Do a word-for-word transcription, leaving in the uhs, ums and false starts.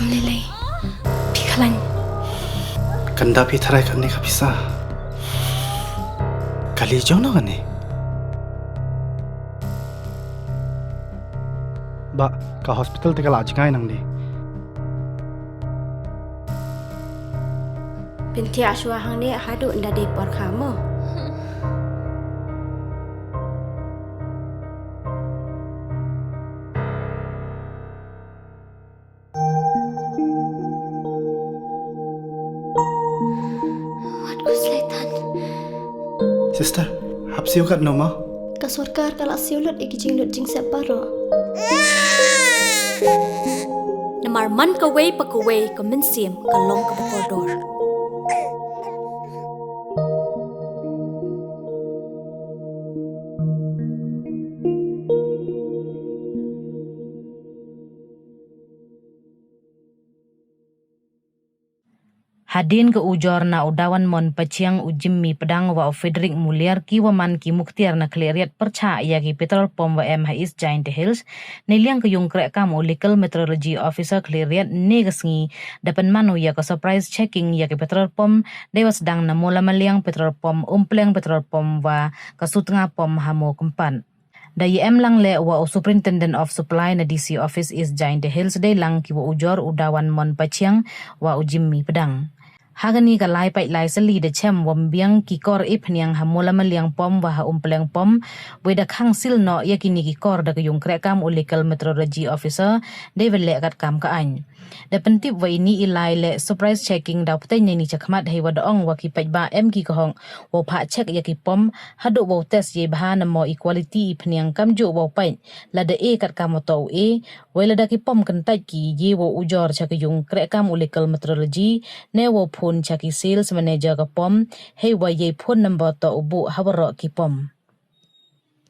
Lei lei. Phi khlañ. Kanda phi tharai kane ka pisa. Kali jong no kane. Ba ka hospital te ka la jngai nang di. Pynthia shwa hangne haduh nda dei por kha mo. Wat ku slaitan. Sister, hap siu kat no ma? Ka sorkar ka la siu lut i ki jinglut jingsep baroh. Namar man kawei pa kawei ka mynsiem ka long kaba kordor. Hadien ka ujor na u Dawan Mon Pachiang, u Jimmy Pdang wa u Frederick Muliar, ki wa man ki muktiar na Khliehriat pyrchah ya ki petrol pump wa em ha East Jaintia Hills, neiliang ka yung krehkam u Local Metrology Officer Khliehriat ne ka sngi da pynman u ya ka surprise checking ya ki petrol pump dei wa sdang na Mawlamyliang petrol pump, Umpleng petrol pump wa ka Sutnga pump ha Mawkympat. Da ya em lang leh wa u Superintendent of Supply na D C Office East Jaintia Hills dei lang ki wa ujor u Dawan Mon Pachiang wa u Jimmy Pdang. Ha kani ka lai pait lai sali da chem wa mbiang ki kor i phniang ha Mawlamyliang pump wa ha Umpleng pump, wei da khang sil noh ya kini ki kor da ka yung krehkam u Local Metrology Officer dei wa leh kat kam ka aiñ. Da pyntip wa ini i lai leh surprise checking daw pteng neini chakhmat hei wa da ong wa ki paidbah em ki ka hok wow phah check ya ki pump haduh wow test yei bha na mo i quality i phniang kamjooh wow pait lada e kat kam wa toh u e, wei lada ki pump kyntait ki ye wow ujor cha ka yung krehkam u Local Metrology ne wow phone cha ki sales manager ka pump hei wa yei phone number toh u buh ha waroh ki pump.